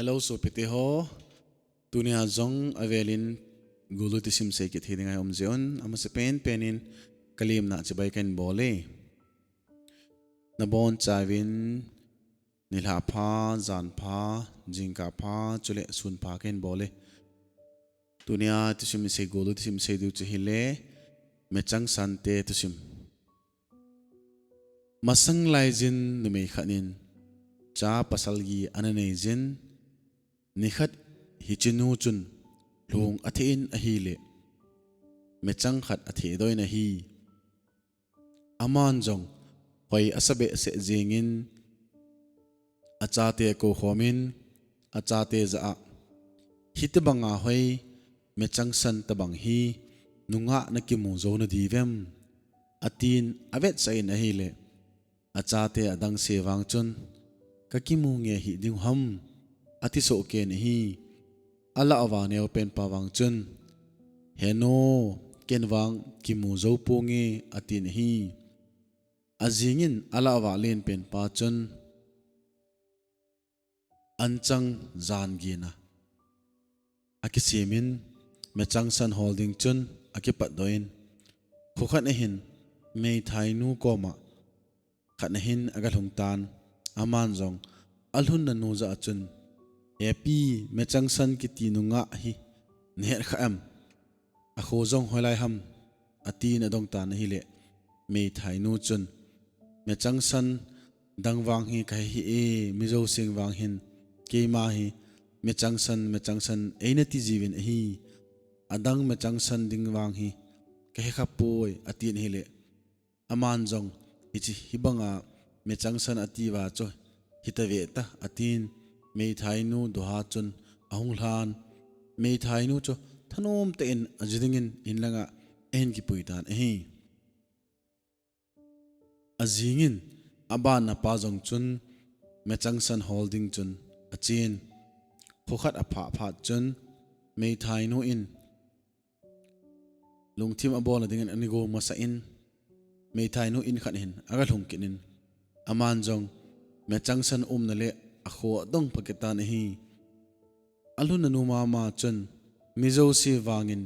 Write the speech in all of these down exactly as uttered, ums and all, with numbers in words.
Hello, sopite ho. Tunia jong avelin gulu thusim sei kit hi dinga um jiun, amasa pen penin kalimna chibai kan bole. Nabon chavin nilha pha, jan pha, jingkah pha, chule sun pha kan bole. Tunia thusim sei gulu thusim sei diu chu hile, mechang sante thusim. Masang laijin numei khat in cha pasal gi ana neijin, nikhat hichenu chun lhung athei in ahile, mechang khat athei doh in ahi. Aman jong hoi asa behseh jingin, achate akou khomin, achate jah a, "Hitobanga hoi mechang san tobang hi nungah nakimu jou nadiu vem?" atin avetsah in ahile, achate adang se vang chun, "Kakimu nge hih diu ham?" ati soh ken ahi. Alah uva neo penpa vang chun, "Heno, ken vang kimu jou ponge," atin ahi. Ajingin alah uva len penpa chun, anchang jan gin a akisemin, mechang san hol ding chun akipat doh in, khokhat ahin meithainu koma khat ahin agalhung tan, aman jong alhunna nu jah a chun, "Hepi, mechang san kiti nungah hi nahet kha em? Akho jong hoilai ham?" atin adong tan ahile, meithainu chun, "Mechang san dang vang hi kahe hih e, mi jousen vang hin keima hi mechang san, mechang san eina ti jiuvin ahi. Adang mechang san ding vang hi kahe kha poi," atin ahile, aman jong, "Hichi hibanga mechang san atiuva chu hita ve ta," atin, meithainu doh a chun ahung lhan, meithainu chu thanom tah in aji dingin in langa ahin kipui tan ahi. Ajingin abanna pa jong chun mechang san hol ding chun achen. Khokhat aphah phat chun meithainu in lungthim abolna dingin ana go masa in, meithainu in khat hin agalhung kit in, aman jong mechang san umna le akho adong pha kit tan ahi. Alhunna nu mama chun, "Mi jouse vangin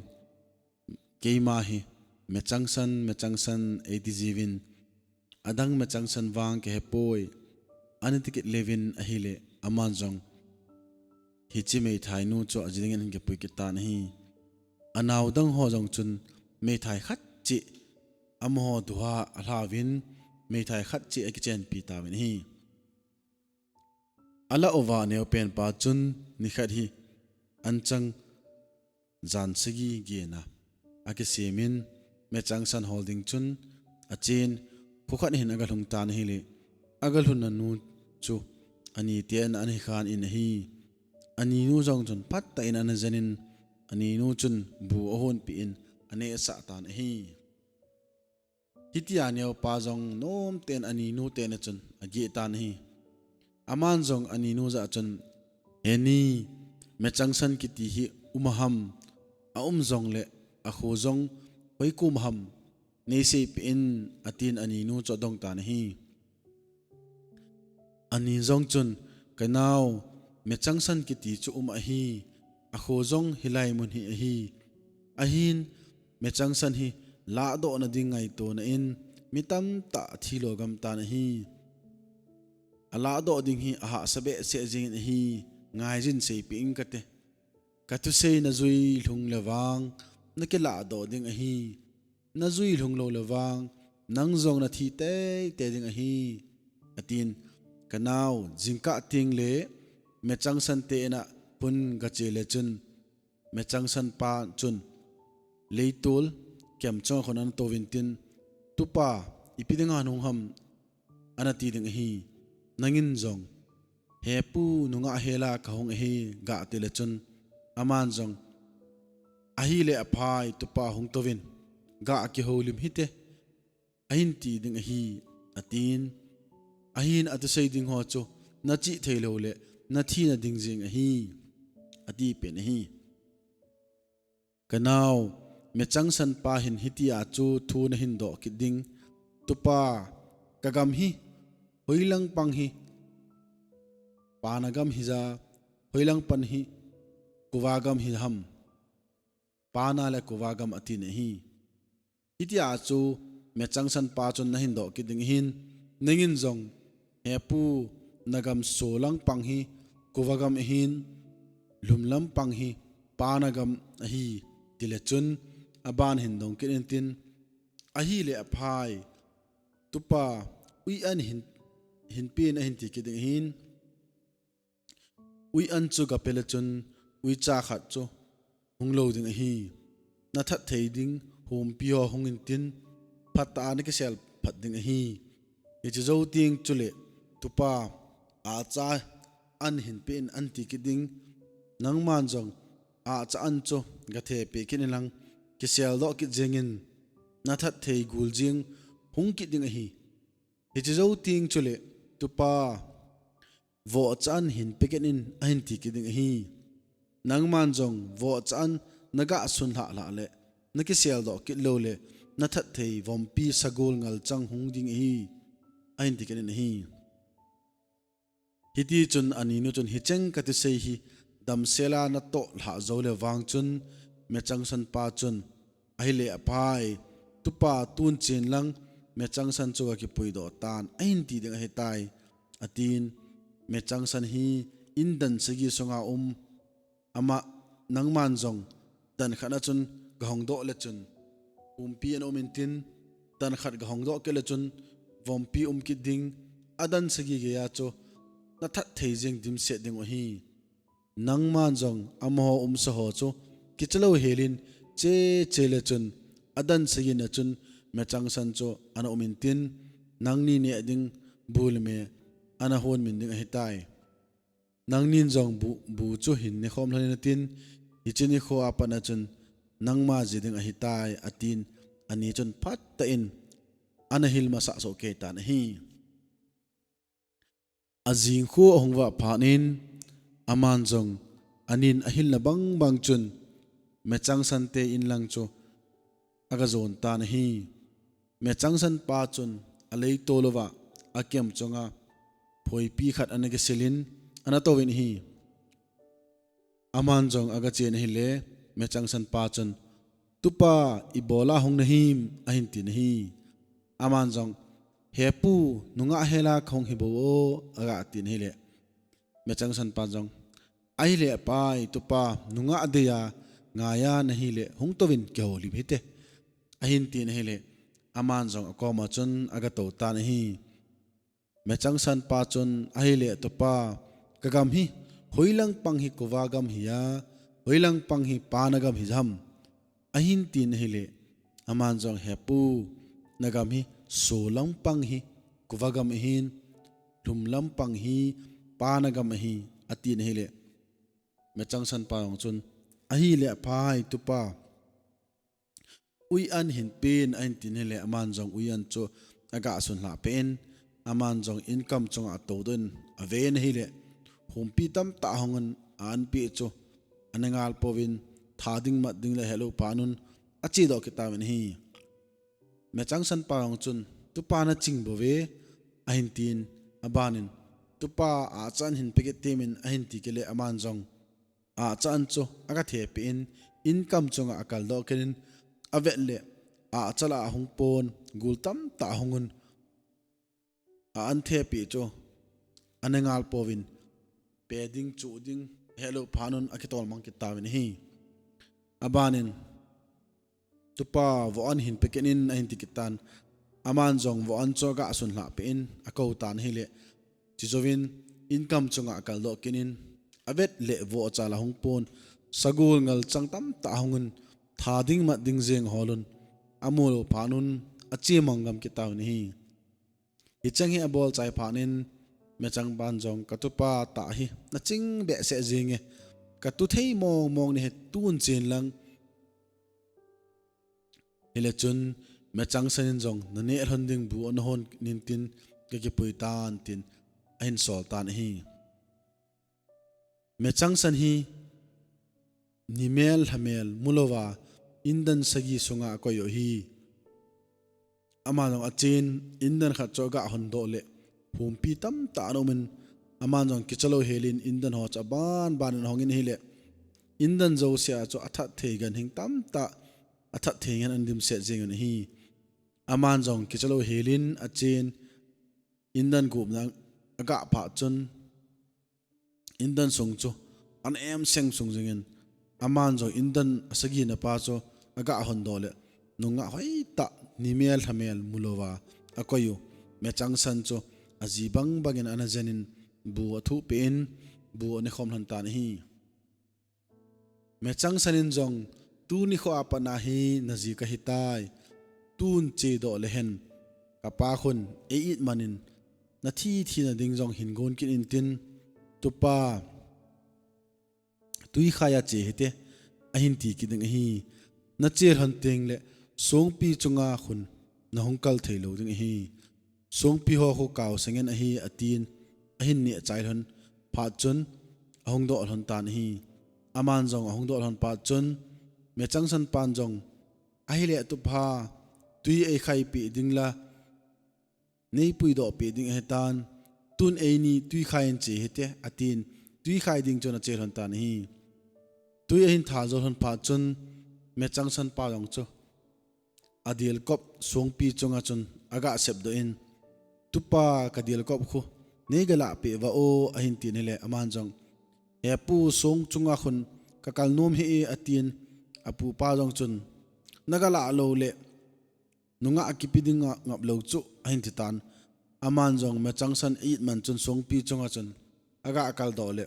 keima hi mechang san, mechang san eiti jiuvin, adang mechang san vang kahe poi," ana ti kit leuvin ahile, aman jong hichi meithainu chu aji dingin ahin kipui kit tan ahi. Anao dang ho jong chun meithai khat cheh amaho doh a alhauvin, meithai khat cheh akichenpi tauvin ahi. Alah uva neo penpa chun nikhat hi anchang jan sagi gin a akisemin, mechang san hol ding chun achen, khokhat ahin agalhung tan ahile, agalhunna nu chu anite ana ahin khan in ahi. Aninu jong chun phatah in ana jen in, aninu chun bu ahonpeh in anehsah tan ahi. Hitia neopa jong nomtah in aninu tena chun ageh tan ahi. Aman jong aninu jah a chun, "Heni, mechang san kiti hi um a ham, aum jongle akho jong hoi kom ham, neiseipeh in," atin aninu chu adong tan ahi. Ani jong chun, "Kanao, mechang san kiti chu um ahi, akho jong hilai mun hi ahi. Ahin, mechang san hi lahdohna ding ngaitona in mi tamtah athi lo gam tan ahi. Alahdoh ding hi ahahsa behseh jingin ahi, ngaijin seipeh ing kate. Kathusei najui lhung le vang nakilahdoh ding ahi. Najui lhung lou le vang nang jong nathi teitei ding ahi," atin. "Kanao, jingkah tengle mechang sante in'a hung gache le chun, mechang san pa chun leitol kem chunga khun ana touvin tin, 'Tupa, ipi dinga nahung ham?' ana ti ding ahi. Nangin jong, 'He pu, nungah hela kahung ahi,' gati le chun, aman jong, 'Ahile aphai, tupa hung touvin, gakihoulim hite,' ahin ti ding ahi," atin. "Ahin athusei ding ho chu nachih thei lou le nathina ding jing ahi," ati pen ahi. "Kanao, mechang san pa hin hitia chu thu nahin doh kit ding, 'Tupa, kagam hi hoilang pang hi pana gam hija, hoilang pan hi kova gam hi ham, pana le kova gam atin ahi. Hitia chu mechangsan pa chun nahin doh kit ding ahin, nangin jong, He pu, nagam solang pang hi kova gam ahin, lhumlam pang hi pana gam ahi, tile chun aban hin dong kit intin, Ahile aphai, tupa, ui an hin, hin pen ahin ti kit ding ahin, ui an chu gapele chun uicha khat chu hung lou ding ahi. Nathat thei ding humpi ho hung intin, phatah a nakisel phat ding ahi. Hiche jou teng chule, tupa, ahcha an hin pen an ti kit ding, nangman jong ahcha an chu gathepeh kit inlang, kisel doh kit jengin, nathat thei gul jeng hung kit ding ahi. Hiche jou teng chule, tupa, vohcha an hin pe kit in ahin ti kit ding ahi. Nangman jong vohcha an naga sun lhah lhah le, nakisel doh kit lou le, nathat thei vompi sagol ngalchang hung ding ahi, ahin ti kit in ahi. Hiti chun aninu chun, Hicheng katisei hi damsel a natoh lhah jou le vang chun, mechangsan pa chun, Ahile aphai, tupa, tun chen lang mechangsan chu gakipui doh tan, ahin ti ding ahitai, atin, mechangsan hi indan sagi sunga um, ama, nangman jong dan khat a chun gahong doh le chun humpi ana um intin, dan khat gahong doh kit le chun vompi um kit ding, adan sagi geiya chu nathat thei jeng dimset ding u ahi. Nangman jong amaho umsa ho chu kicha lou helin che che le chun, adan sagi na chun mechangsan chu ana um intin, nangni neh ding bu le me ana hon min ding ahitai. Nangnin jong bu, bu chu hin nekhom lhonin atin, hiche nikho a pat a chun nangma ji ding ahitai, atin, ani chun phatah in ana hil masah soh kei tan ahi. Ajing khu ahung vah phat in, aman jong anin ahilna bang bang chun mechangsan te in lang chu aga jon tan ahi. Mechangsan pa chun aleitol uva akem chunga phoipi khat ana kisilin ana touvin ahi. Aman jong aga chen ahile, mechangsan pa chun, Tupa, ibola hung nahim, ahin tin ahi. Aman jong, He pu, nungah hela kahung hi bou o, aga tin ahile, mechangsan pa jong, Ahile aphai, tupa, nungah deiya ngaiya nahile hung touvin kihoulim hite, ahin tin ahile, aman jong akoma chun aga tou tan ahi. Mechangsan pa chun, Ahile tupa, kagam hi hoilang pang hi kova gam hi a, hoilang pang hi pana gam hi ham, ahin tin ahile, aman jong, He pu, nagam hi solang pang hi kova gam ahin, lhumlam pang hi pana gam ahi, atin ahile, mechangsan pa jong chun, Ahile aphai, tupa, ui an hin pen, ahin tin ahile, aman jong ui an chu aga sun lhah peh in, aman jong in kam chunga atou doh in aven ahile, humpi tamtah ahung in, a anpeh chu ana ngal pouvin, tha ding mat ding le helou phat un ache doh kit tauvin ahi. Mechangsan pa jong chun, Tupa, naching bouve, ahin tin, abanin, Tupa, ahcha an hin pe kit temin, ahin ti kit le, aman jong ahcha an chu aga thepeh in, in kam chunga akal doh kit in, avet le, ahcha lah a hung pon, gul tamtah ahung un, a an thepeh chu ana ngal pouvin, pe ding, chuh ding helou phat un akitol mang kit tauvin ahi. Abanin, Tupa, voh an hin pe kit in, ahin ti kit tan. Aman jong voh an chu aga sun lhah peh in akou tan ahile, chujouvin in kam chunga akal doh kit in, avet le vohcha lah a hung pon, sagol ngalchang tamtah ahung un, tha ding mat ding jeng hol un, amu lou phat un ache mang gam kit tauvin ahi. Hicheng hi abol chai phat in, mechang pan jong, Ka tupa tah hi naching behseh jenge, katu thei mong mong nahi, tun chen lang, hile chun mechangsan in jong naneh lhon ding bu ana hon intin, kakipui tan, tin ahin sol tan ahi. Mechangsan hi nimel lhamel mu louva indan sagi sunga akoi u ahi. Ama jong achen, indan khat chu aga hon doh le, humpi tamtah ana um in, aman jong kicha lou helin indan ho chu aban ban in ahong in ahile, indan jousea chu athat thei ganhing tamtah, athat thei ngen ana dimset jeng un ahi. Aman jong kicha lou helin achen, indan gupna agah phat chun, indan sung chu ana em seng sung jingin, aman jong indan asagina pa chu agah hon doh le, nungah hoitah nimel lhamel mulouva akoi u Mechangsan chu aji bang bangin ana jenin, bu athuh peh in, bu ana khom lhon tan ahi. Mechangsan in jong, "Tuni kho a pat nahi naji kahitai. Tun chedoh lehen, kapa khun ei-it manin, nathi thina ding jong hin gon kit intin, tupa, twikhai a che hite," ahin ti kit ding ahi. "Nache lhon tengle, songpi chunga khun nahung kal thei lou ding ahi. Songpi ho khu kaosa ngen ahi," atin, ahin neh chai lhon phat chun, ahung doh lhon tan ahi. Aman jong ahung doh lhon phat chun, Mechangsan pan jong, "Ahile tupa, twi eikhai peh ding la, neipuidoh peh ding ahitan, tun eini twikhai in che hite," atin, twikhai ding chun ache lhon tan ahi. Twi ahin tha jou lhon phat chun, Mechangsan pa jong chu adelkop songpi chunga chun agah sepdoh in, "Tupa, kadelkop khu neiga lahpeh uva o," ahin tin ahile, aman jong, "He pu, song chunga khun kakal nom hih e," atin, apupa jong chun, "Naga lah lou le, nungah kipe ding ngap lou chu," ahin ti tan. Aman jong Mechangsan a-it man chun songpi chunga chun agah kaldoh le,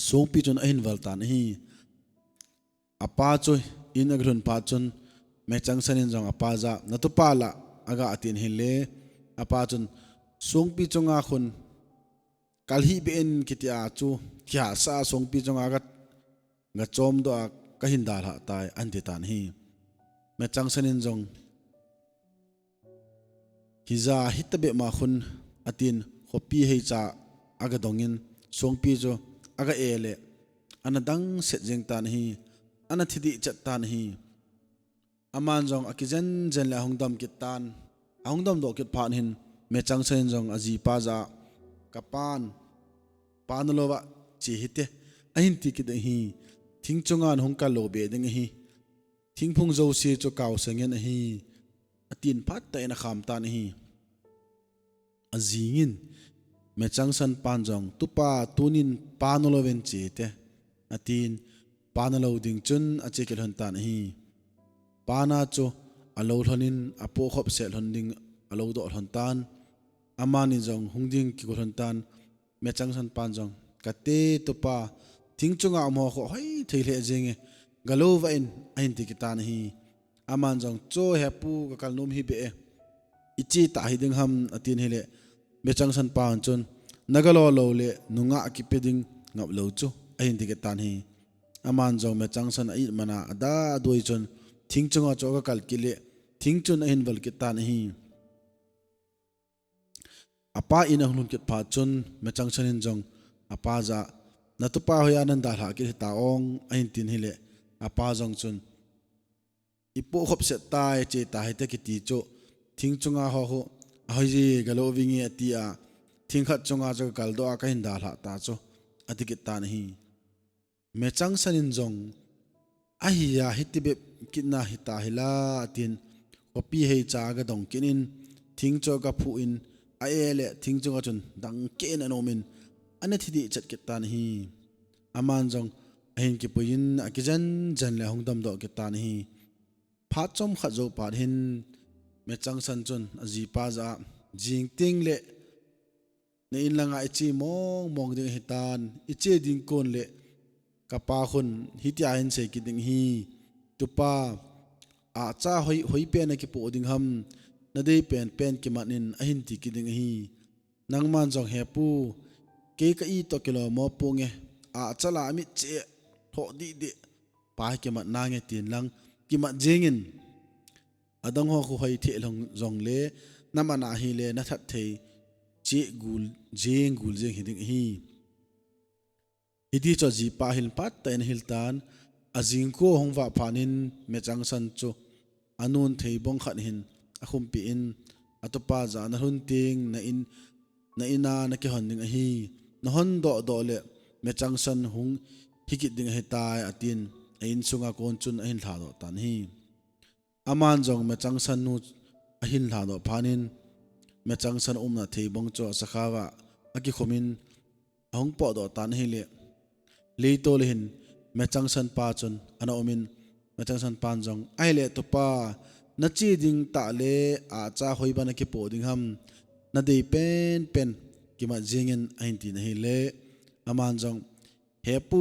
songpi chun ahin val tan ahi. Apa chu in aga lhun phat chun, Mechangsan in jong apa jah a, "Natupa lah," agah tin ahile, apa chun, "Songpi chunga khun kal hih beh in," kiti a chu, kihahsa a songpi chunga ga, ga chomdoh a, "Kahin dalhah tai," ahin ti tan ahi. Mechangsan in jong, "Hija hitabeh ma khun," atin, khopi heicha aga dongin, songpi chu aga e le, ana dangset jeng tan ahi, ana thi dehchet tan ahi. Aman jong akijen jen le ahung dam kit tan, ahung damdoh kit phat hin, Mechangsan in jong ajipa jah a, "Kapan, pa nalouva che hite," ahin ti kit ding ahi. "Thing chunga nahung kal lou beh ding ahi. Thingphung jouse chu kaosa ngen ahi," atin phatah in akham tan ahi. Ajing in, Mechangsan pan jong, "Tupa, tunin pa nalouvin che hite," atin, pa nalou ding chun ache kit lhon tan ahi. Pa na chu alou lhonin, apoh khop set lhon ding alou doh lhon tan. Amani jong hung ding kigo lhon tan, Mechangsan pan jong, "Kate tupa, thing chunga um ho khu hoi thei lheh jenge, galou vah in," ahin ti kit tan ahi. Aman jong, "Cho he pu, kakal nom hih beh e, iche tah hiding ham," atin ahile, Mechangsan pan chun, "Naga lo lou le, nungah kipe ding ngap lou chu," ahin ti kit tan ahi. Aman jong Mechangsan a-it man a, ada adoi chun, thing chunga chu aga kal kit le, thing chun ahin val kit tan ahi. Apa in ahung lhun kit phat chun, Mechangsan in jong apa jah a, "Natupa hoiya nadalhah kit hita ong," ahin tin ahile, apa jong chun, "Ipoh khop set tai, che tah hite kiti chu, thing chunga ho khu ahoi ji, galou vinge," ati a, "Thing khat chunga chu kakaldoh a, kahin dalhah ta chu," ati kit tan ahi. Mechangsan in jong, "Ahia, hiti bep kit na hita hila," atin, khopi heicha aga dong kit in, thing chu aga phuh in, a-e le thing chunga chun dang keh in ana um in, ana thi dehchet kit tan ahi. Aman jong ahin kipui in, akijen jen le ahung damdoh kit tan ahi. Phat chomkhat jou phat hin, Mechangsan chun ajipa jah a, "Jing teng le na in langa iche mong mong ding ahitan, iche ding kon le kapa khun hitia ahin sei kit ding ahi, 'Tupa, ahcha hoi, hoi pen a kipoh ding ham, nadei pen pen kimat in,' ahin ti kit ding ahi. Nangman jong, 'He pu, kei ka-i toh kilom mo ponge, ahcha la amit cheh lhoh dih dih pa hi kimat nange,' tin lang kimat jeng in. Adang ho khu hoi thei lhon jongle, naman ahile nathat thei cheh gul jeng, gul jeng hiding ahi." Hiti chu ajipa hin phat tah in ahil tan, ajing khu ahung vah phat in Mechangsan chu anun thei bong khat hin akhumpi in, "Atupa jah a nalhun teng na in na in a na kihon ding ahi. Na hon doh doh le, Mechangsan hung hi kit ding ahi tai, atin, a insunga kon chun ahin lhadoh tan ahi. Aman jong Mechangsan nu ahin lhadoh phat in, Mechangsan umna theibong chu a sakhao a akikhumin, ahung potdoh tan ahile, leitol a hin Mechangsan pa chun ana umin, Mechangsan pan jong, "Ahile tupa, na che ding tah le acha hoiba na kipoh ding ham, na dei penpen kimat jingin," ahin tin ahile, aman jong, "He pu,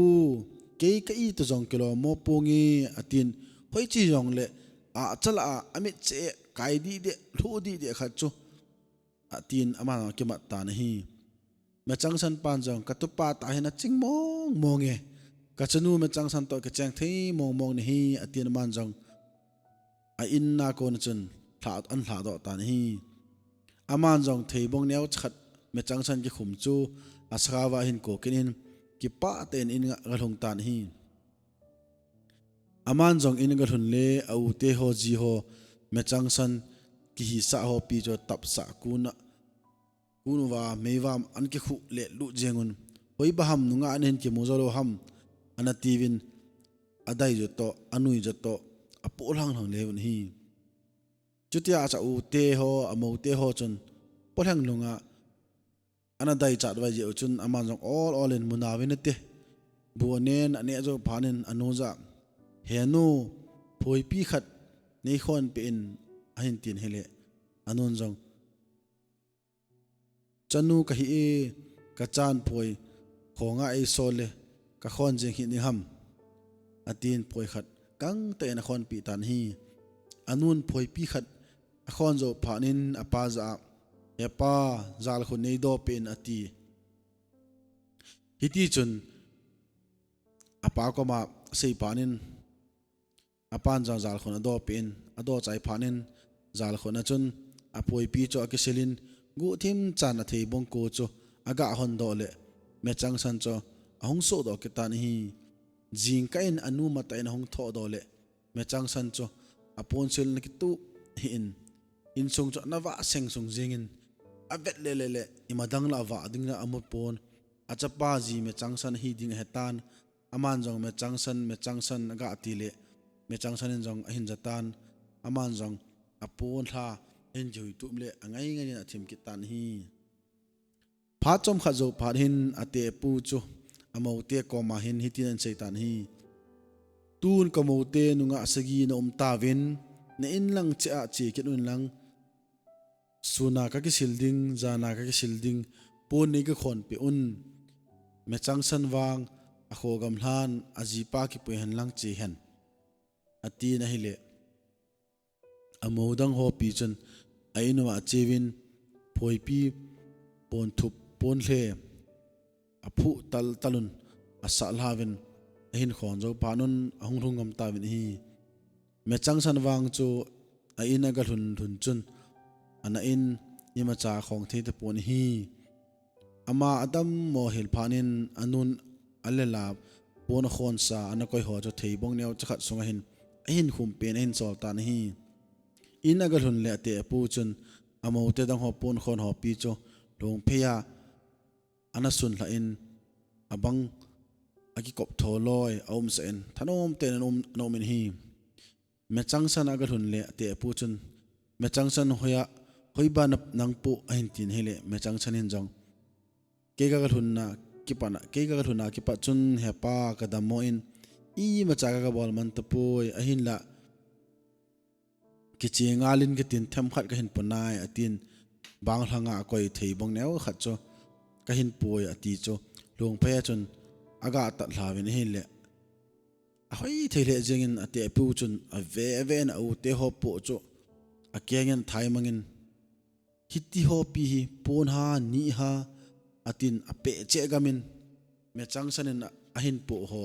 kei ka ito jong kilom mo ponge," atin, "Hoiche jongle acha lah a amit che kai dih deh, lhu dih deh khat chu," atin, aman jong kimat tan ahi. Mechangsan pan jong, "Ka tupa tah hi na ching mong mong e. Ka chanu Mechangsan toh kicheng thei mong mong nahi," atin, aman jong a in a kon chun lha, an lhadoh tan ahi. Aman jong theibong neocha khat Mechangsan kikhum chu a sakhao a ahin ko kit in, kipah tah in in a aga lhung tan ahi. Aman jong in aga lhun le, a u te ho ji ho, Mechangsan kihisah ho pi chu tapsah kun a, kun uva meivam an kikhuh le lut jeng un, "Hoiba ham, nungah nahin kimu jou lou ham?" ana tiuvin, adai jo toh, anui jo toh, apoh lhang lhang le un ahi. Chutia acha u te ho, a mo te ho chun, polheng lung a ana dai chat vai jeh u chun, aman jong ol ol in, "Mu nauvin," ati. Bu anen, aneh jou phat in, anu jah a, "He nu, phoipi khat nei khonpeh in," ahin tin ahile, anun jong, "Chanu kahi e, ka chan phoi khonga eisol le, ka khon jeng hih ding ham?" atin, phoi khat kangtah in akhonpeh tan ahi. Anun phoipi khat akhon jou phat in, apa jah a, "He pa, jalkhun nei dopeh in," ati. Hiti chun apa koma asei phat in, apan jong jalkhun adopeh in, adochai phat in, jalkhun a chun aphoipi chu akisil in, guhthim chan a theibong ko chu aga hon doh le, Mechangsan chu ahung sohdoh kit tan ahi. Jingkah in anu matah in ahung thoh doh le, Mechangsan chu aponsil na kituh hih in, insung chu ana vah seng sung jingin, avet le le le, ima dang lah a vah ding a amu pon. Achapa ji Mechangsan ahi ding ahetan, aman jong Mechangsan, Mechangsan aga ti le, Mechangsan in jong ahin jatan, aman jong apon lha ahin kihui tup le, angai ngai in athim kit tan ahi. Phat chomkhat jou phat hin, atepu chu amo te koma hin hitin ahin sei tan ahi. Tun ka mo te nungah sagi na um tauvin, na in lang cheh a che kit un lang, sun a ka kisil ding, jan a ka kisil ding, pon nei ka khonpeh un. Mechangsan vang, akho gamlhan, ajipa kipui hen lang che hen, atin ahile, amo dang ho pi chun a in uva acheuvin, phoipi, ponthup, ponlhe, aphuh tal tal un, asah lhauvin, ahin khon jou phat un, ahung lhung ngam tauvin ahi. Mechangsan vang chu a in aga lhun lhun chun, ana in imacha khong thei tapon ahi. Ama adammo hel phat in, anun alela pon akhonsa ana koi ho chu theibong neocha khat sunga hin ahin khum pen ahin sol tan ahi. In aga lhun le atepu chun, amo te dang ho pon khon ho pi chu lhungphei a ana sun lha in, abang akikop tho loi aumsah in, thanom tah in ana um, ana um in ahi. Mechangsan aga lhun le atepu chun, Mechangsan, hoiya, hoiba na, nang poh, ahin tin ahile, Mechangsan in jong, kei kaga lhunna kipat a, kei kaga lhunna kipat chun, hepa, ka dammo in, imacha kaga bol man tapoi, ahinla kiche ngal in katin, themkhat kahin pon nai, atin, bang lhanga akoi theibong neocha khat chu kahin poi, ati chu, lhungphei a chun aga tat lhauvin ahile, ahoi thei lheh jengin atepu chun ave ave in a u te ho poh chu akeng in athaimang in, hiti ho pi hi pon ham, ni ham, atin apeh cheh gam in, Mechangsan in ahin poh ho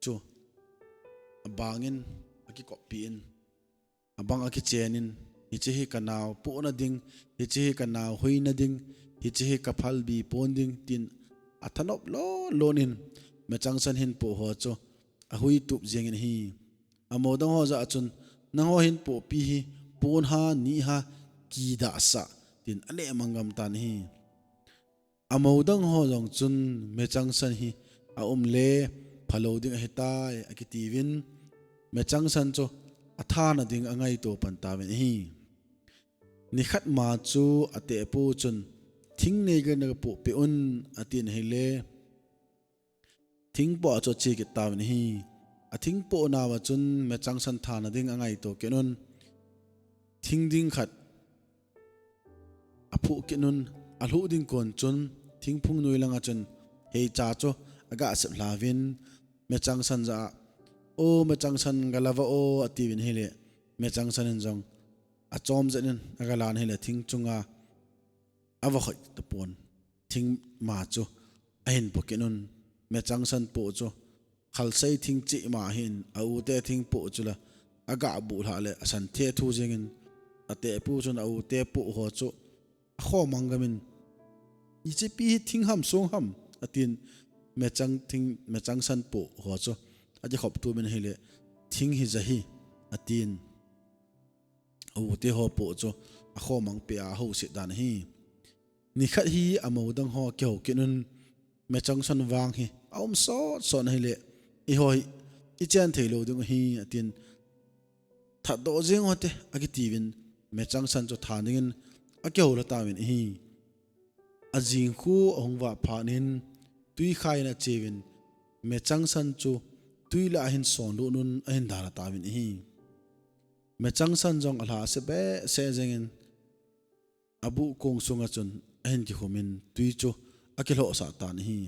chu abang in akikoppi in, abang akichen in, hiche hi ka nao pohna ding, hiche hi ka nao huina ding, hiche hi ka phalbi pon ding, tin athanop lon lon in, Mechangsan hin poh ho chu ahui tup jengin ahi. Amo dang ho jah a chun, nangho hin pohpi hi pon ham, ni ham, kidahsah, tin aneh manggam tan ahi. Amodang ho jong chun mechangsan hi aum le phalou ding ahitai akitiuvin, mechangsan chu athana ding angaito pan tauvin ahi. Nikhat ma chu atehpu chun, "Thing nei gei naga pohpeh un," atin ahile, thing poh a chu ache kit tauvin ahi. Athing pohnauva chun mechangsan thana ding angaito kit un. Thing ding khat aphuh kit un, alhuh ding kon chun thingphung noi langa chun heicha chu aga sep lhauvin, mechangsan jah a, "O mechangsan, galah vo o," atiuvin ahile, mechangsan in jong achom jet in agalah in ahile, thing chunga ava khoi tapon, thing ma chu ahin po kit un. Mechangsan poh chu khalsei thing cheh ma ahin, a u te thing poh chu la aga buh lhah le asan thethu jengin, atehpu chun a u te poh ho chu akhoh manggam in, "Hiche pi hi thing ham song ham?" atin, mechang thing, mechangsan poh ho chu akikhop tumin ahile, "Thing hi ja hi," atin. A u te ho poh chu akhoh mang peh a ahouset dan ahi. Nikhat hi amodang ho akihou kit un, "Mechangsan vang hi aum sot sot ahile, eiho hi ichen thei lou ding ahi," atin, "Thatdoh jeng o te," akitiuvin, mechangsan chu than dingin akihou lha tauvin ahi. Ajing khu ahung vah phat in twikhai in acheuvin, mechangsan chu twi lah a ahin sonlut un ahin dalha tauvin ahi. Mechangsan jong alhase behseh jengin, abuh kong sunga chun ahin kikhum in twi chu akilhohsah tan ahi.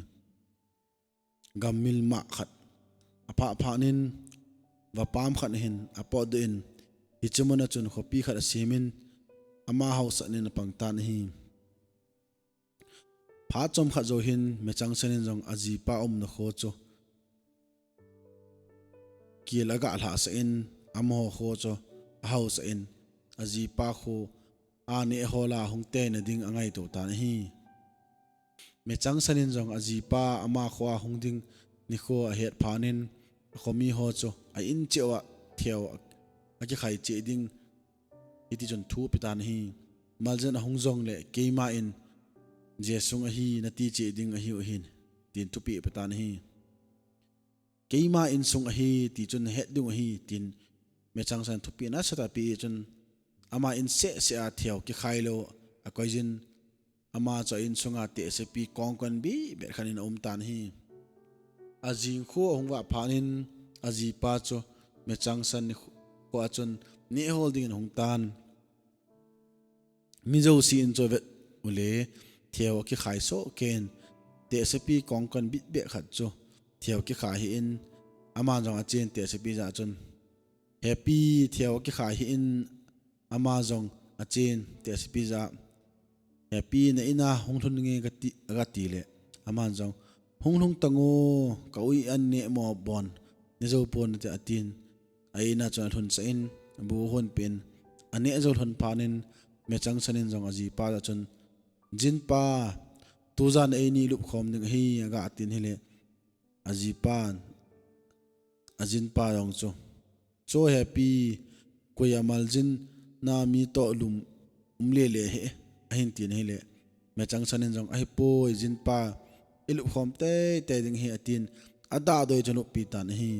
Gammil mah khat aphah phat in vapam khat ahin apotdoh in, hiche mun a chun khopi khat asemin, ama haosa in apang tan ahi. Phat chomkhat jou hin mechangsan in jong ajipa umna kho chu kel aga lhahsah in, amaho kho chu ahaosah in, ajipa kho a neh hol a hung teina ding angaito tan ahi. Mechangsan in jong ajipa ama kho a hung ding nikho ahet phat in, akhomi ho chu a in cheh uva theu akikhai cheh ding hiti chun thu ape tan ahi. Maljin ahung jongle, "Keima in je sung ahi, nati cheh ding ahiu ahin," tin thupeh ape tan ahi. "Keima insung ahi, tichun nahet diu ahi," tin mechangsan thupeh nasatah apeh chun, ama in sehseh a theu kikhai lou akoijin, ama chu a insunga tehsepi kongkon bihbeh khat in aum tan ahi. Ajing khu ahung vah phat in ajipa chu mechangsan nikho a chun neh hol dingin ahung tan. Mi jouse in chu avet ule, theu akikhai soh keiyin, tehsepi kongkon bihbeh khat chu theu kikhai hih in, ama jong achen tehsepi jah a chun, "Hepi, theu akikhai hih in," ama jong achen tehsepi jah a, "Hepi, na in a hung lhun nge," aga ti, aga ti le, aman jong, "Hung lhung tan o, ka u in an neh mo bon, ne jou pon nate," atin, a in a chun alhunsah in, abu ahon peh in, aneh jou lhon phat in, mechangsan in jong ajipa jah a chun, "Jinpa, tujan eini lupkhom ding ahi," aga tin ahile, ajipan, ajinpa jong chu, "Cho hepi, koi a maljin na mi toh lum um lele he," ahin tin ahile, mechangsan in jong, "Ahipoi jinpa, ilupkhom teitei ding ahi," atin, adadoi chun alup pi tan ahi.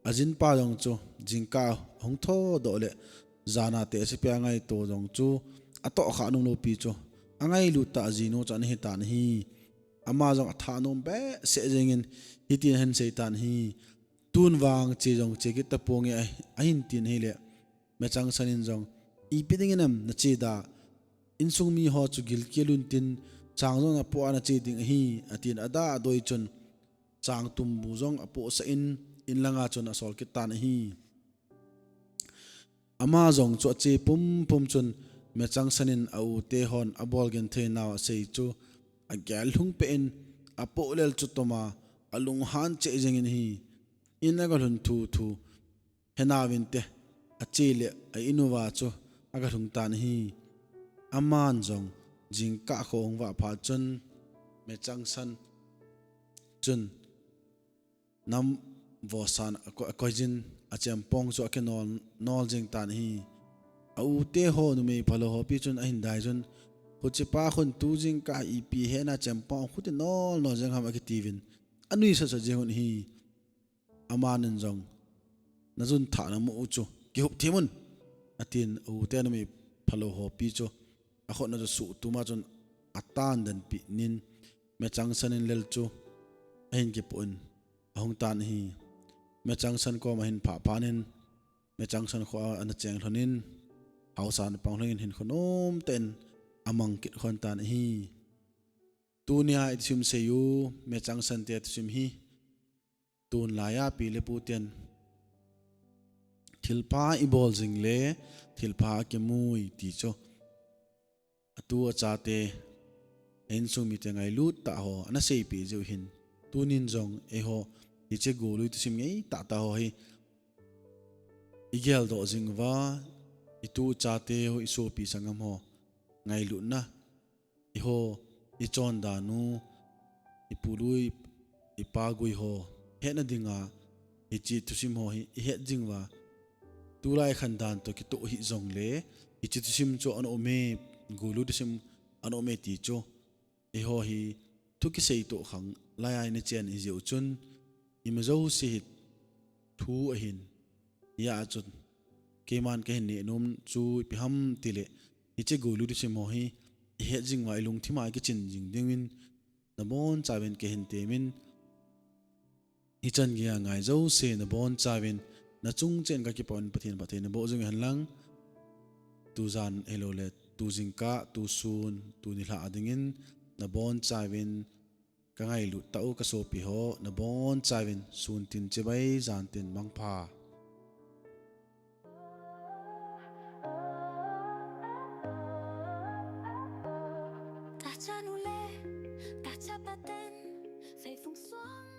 Ajinpa jong chu jingkah ahung thodoh le, jana tehsepi a ngaito jong chu atoh kha nom lou pi chu angailut tah ajinu chu ana hi tan ahi. Ama jong athanom behseh jengin hitin ahin sei tan ahi. "Tun vang che jong che kit taponge," ahin tin ahile, mechangsan in jong, "Ipi dingin ham nache da, insung mi ho chu gilkel un tin, chang jong napoh a nache ding ahi," atin, adadoi chun chang tumbu jong apohsah in, in langa chun asol kit tan ahi. Ama jong chu ache pumpum chun, mechangsan in a u te hon abol genthei nau asei chu agel lhung peh in, apoh lel chu toma alunghan cheh jengin ahi. In aga lhun thuthu henauvin te, ache le a in uva chu aga lhung tan ahi. Aman jong jingkah kho ahung vah phat chun, mechangsan chun nam vosan ako-, akoijin, achempong chu akinol, nol jing tan ahi. a u te ho numei phalou ho pi chun ahin dai chun, "Khuchipa khun tu jingkah ipi hena chempong khuti nol nol jeng ham?" akitiuvin, anuisat sat jeng un ahi. Amanin jong, "Na jun thah na mu u chu kihup thim un," atin, a u te numei phalou ho pi chu akhut na chu suh tuma chun atan den pi nin, mechang san in lel chu ahin kipu in ahung tan ahi. Mechang san kom ahin phah phan in, mechang san kho a ana cheng lhon in, hausa ana pang lhon in hin khonum ten amang kit khon tan ahi. Tunia i thusim sei u, mechang san te thusim hi, tun laiya pi le pu ten thilpha i bol jing le thilpha a kimui ti chu, atu achate, a insung mite ngailut tah ho ana seipeh jeh u hin, tunin jong eiho hiche golui thusim ngei tah tah ho hi i geldoh jing uva, i tu chate ho, i sopi sangam ho ngailutna, eiho i chondan u, i pu lui, i pa gui ho hetna dinga hiche thusim ho hi i het jing uva, tulai khandan toh kitoh hih jongle hiche thusim chu ana um e, golui thusim ana um e ti chu eiho hi thu kisei toh khang laiya i na chen i jeh u chun, ima jouse hi thu ahin, hia chun keiman kahin neh nom chu ipi ham tile, hiche golui thusim ho hi i het jing uva i lungthima i kichin jing dingin nabonchauvin kahin temin, hichan geiya ngai jouse nabonchauvin nachung chen kakipah in Pathen phatthei naboh jing hen lang, tujan ahiloule tu jingkah, tu sun, tu nilhah a dingin nabonchauvin ka ngailut tah u ka sopi ho, nabonchauvin sun tin chibai, jan tin mangpha. Tahcha nu le tahcha pa ten feifung suang